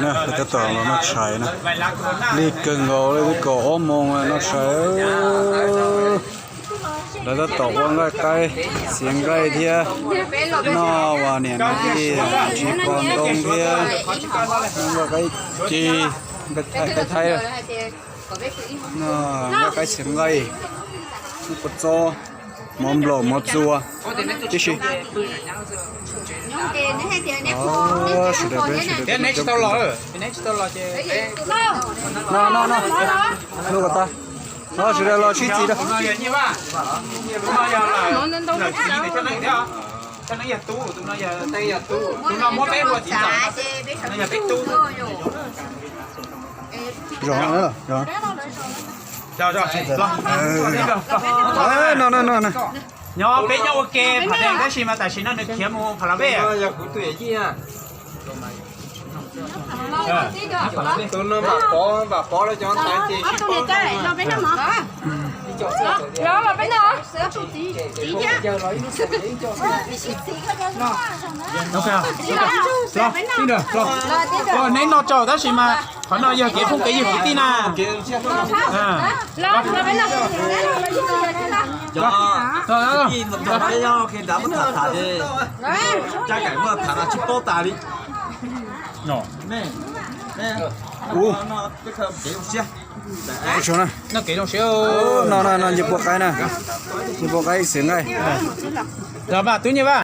Lawv tab tom los noj tshais na. Lig kawg nkaus li, twb kaum ob moos noj tshais. Lawv tab tom ua nqaij qaib, txiav nqaij thiab noj uas niam no tsis pom ntoo thiab nqaij qaib ci, nqaij thaib, nqaij qaib txiav nqaij, kua txob, mov nplaum mov txua tib si. Tias neb tsis tau los, neb tsis tau los ces no no no, hnub kom tag, no sawv daws los sib txis rau. Tus no muab peb ua txiv ntxawm, no yog peb tub. Zos no, zos. No no no no. Nyob peb nyob ua ke Phav Dees tab sis mas tam sim no nws khiav mus Phav Las Vej. Tus no npam pov, npam pov los cov ntawd ces sib paub. Neb noj tsau tab sis mas qhov no yog kev phooj kev ywg kwv tij na. Ua, no no no, nce pua qaib na, nce pua qaib ib xwm nqaij. Los mas tub Nyiaj Vaj.